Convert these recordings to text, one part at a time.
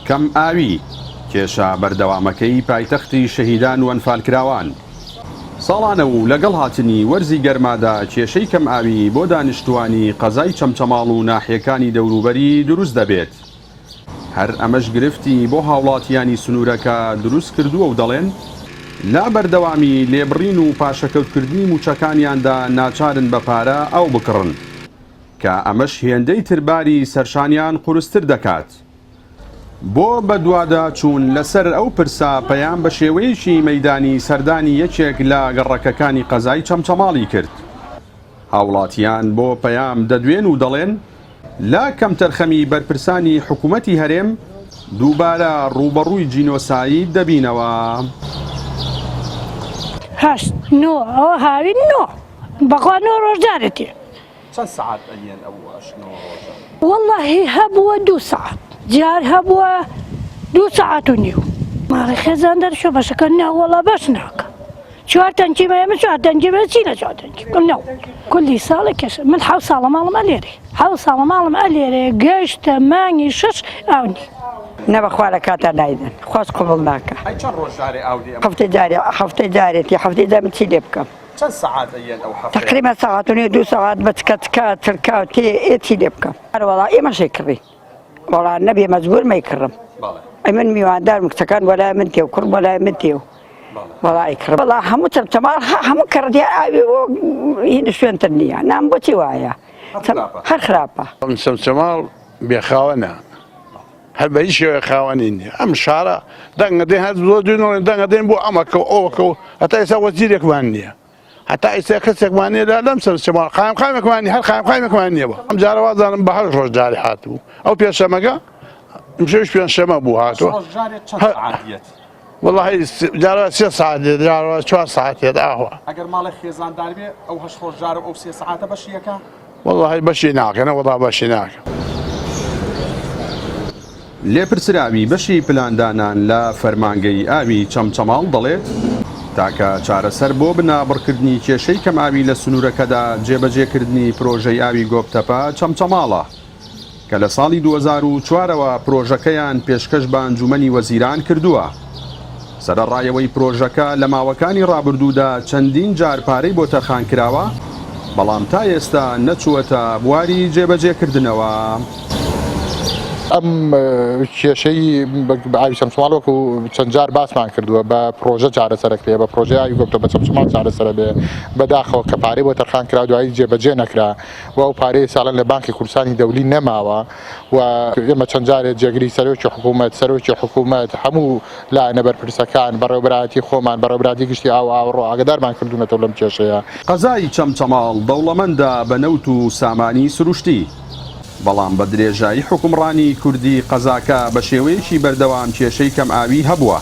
کەم ئاوی، کێشە بەردەوامەکەی پایتەختی شەهیدان و ئەنفالکراوان. ساڵانە و لەگەڵ هاتنی وەرزی گەرمادا کێشەی کەم ئاوی بۆ دانیشتووانی قەزای چەمچەماڵ و ناحیەکانی دەوروبەری دروست دەبێت. هەر ئەمەش گرفتی بۆ هاوڵاتیانی سنوورەکە دروست کردووە و دەڵێن، لە بەردەوامی لێبڕین و پاشەکەوتکردنی مووچەکانیاندا ناچارن بە پارە ئاو بکڕن، کە ئەمەش هێندەی تر باری سەرشانیان قورستر دەکات. بۆ بەدواداچوون لەسەر ئەو پرسە پەیام بە شێوەیەکی مەیدانی سەردانی یەکێک لە گەڕەکەکانی قەزای چەمچەماڵی کرد. هاوڵاتیان بۆ پەیام دەدوێن و دەڵێن، لە کەمتەرخەمی بەرپرسانی حکومەتی هەرێم دووبارە ڕووبەڕووی جینۆساید دەبینەوە. هەشت نۆ ئەوە هاوین نۆ بەخوا نۆ ڕۆژ جارێ تێ. چەند سەعات ئەیەن ئەو هەشت نۆ ڕۆژە؟ وەڵاهی هەبووە دوو سەعات جار هەبووە دوو سەعات و نیو. ماڵی خێزان دەرچوە بەشەکە نا وەڵا بەش ناکا چوار تەنکی مەیە من چوار تەنکی مەیە چی لە چوار تەنکی بکەم نەو کولی ساڵێ کێشە من حەوت ساڵە ماڵم ئەلێرێ حەوت ساڵە ماڵم ئەلێرێ گەشتە مانگی شەش ئاو نی. نە بەخوا لە کاتا نایدەن خواش قبوڵ ناکا. ئەی چەند ڕۆژ جارێ ئاو دێ ئەم. هەفتەی جارێ هەفتەی جارێ تی هەفتەی جارێ من چی لێ بکەم. چەند سەعات ئەیەن ئەو هەفتەیە؟ تەقریبا سەعات و نیو دوو سەعات بە چکە چکە چرکە تێ ئێ چی لێ بکەم. ئەرە وەڵا ئێمەش ئەیکڕین وەڵا نەبێ مەجبوور مەیکڕم. بەڵێ. ئەی من میواندارم کچەکان بۆ لای من تێ و کوڕ بۆ لای من تێ و وەڵا ئەیکڕم. وەڵا هەموو چەمچەماڵ هەموو کەڕەتی ئاوی بۆ هین شوێنتر نییە نام بۆچی وایە هەر خراپە. چەمچەماڵ بێ خاوەنە هەر بە هیچ شێوەیەک خاوەنی نییە ئەم شارە دەنگە دێن هەر زۆر دوێنێ دەنگە دێن بۆ ئەمەکە و ئەوەکە و هەتا ئێستا وەزیرێکمان نییە هەتا ئێستا کەسێکمان نییە لە لەم چەمچەماڵ قایم قایمێکمان نییە هەر قایم قایمێکمان نییە بۆ ئەم جارە وازانم بە هەشت ڕۆژ جارێ هاتبوو ئەو پێنجشەمەکە ئەمشەویش پێنجشەمە بوو هاتووە ڕۆژ جارێ چەند سەعات دێت؟ وەڵاهی جارە سێ سەعات دێت جارە چوار سەعات دێت ئاوا. ئەگەر ماڵێک خێزاندار بێ ئەو هەشت ڕۆژ جارە و ئەو سێ سەعاتە بەشی ئەکا؟ وەڵاهی بەشی ناکە نەوەڵا بەشی ناکە. لێپرسراوی بەشی پلاندانان لە فەرمانگەی ئاوی چەمچەماڵ دەڵێت، تاکە چارەسەر بۆ بنابڕکردنی کێشەی کەمئاوی لە سنوورەکەدا جێبەجێکردنی پرۆژەی ئاوی گۆپتەپە چەمچەماڵە. کە لە ساڵی 2004 ەوە پرۆژەکەیان پێشکەش بە ئەنجومەنی وەزیران کردووە. سەرەڕای ئەوەی پرۆژەکە لە ماوەکانی ڕابردوودا چەندین جار پارەی بۆ تەرخان کراوە، بەڵام تا ئێستا نەچووەتە بواری جێبەجێکردنەوە. ئەم کێشەی ئاوی چەمچەماڵ وەکو چەند جار باسمان کردووە بە پرۆژە چارەسەرەکرێ بە پرۆژەی ئاوی گۆپتە بە چەمچەماڵ چارەسەرە بێ بەداخەوە کە پارەی بۆ تەرخان کرا دوایی جێبەجێ نەکرا و ئەو پارەیە ساڵان لە بانکی کوردستانی دەولی نەماوە و ئێمە چەند جارێ جێگری سەرۆکی حکوومەت، سەرۆکی حکوومەت، هەموو لایەنە بەرپرسەکان، بەڕێوەبەرایەتی خۆمان، بەڕێوەبەرایەتی گشتی ئاو و ئاوەڕۆ ئاگادارمان کردوونەتەوە لەم کێشەیە. قەزای چەمچەماڵ دەوڵەمەندە بە نەوت و سامانی سروشتی، بەڵام بە درێژایی حوکمڕانی کوردی قەزاکە بە شێوەیەکی بەردەوام کێشەی کەمئاوی هەبووە.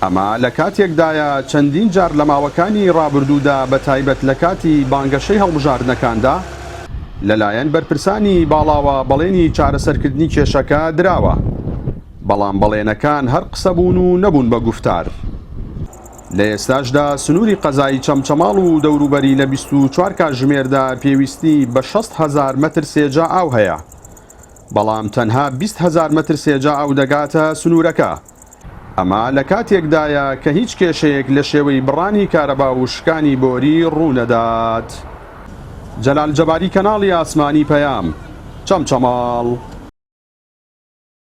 ئەمە لە کاتێکدایە چەندین جار لە ماوەکانی ڕابردوودا بە تایبەت لە کاتی بانگەشەی هەڵبژاردنەکاندا لەلایەن بەرپرسانی باڵاوە بەڵێنی چارەسەرکردنی کێشەکە دراوە، بەڵام بەڵێنەکان هەر قسە بوون و نەبوون بە گوفتار. لە ئێستاشدا سنووری قەزای چەمچەماڵ و دەوروبەری لە 24 کاتژمێردا پێویستی بە 60 هەزار مەتر سێجا ئاو هەیە، بەڵام تەنها 20 هەزار مەتر سێجا ئاو دەگاتە سنوورەکە. ئەمە لە کاتێکدایە کە هیچ کێشەیەک لە شێوەی بڕانی کارەبا و شکانی بۆری ڕوونەدات. جەلال جەباری کەناڵی ئاسمانی پەیام، چەمچەماڵ.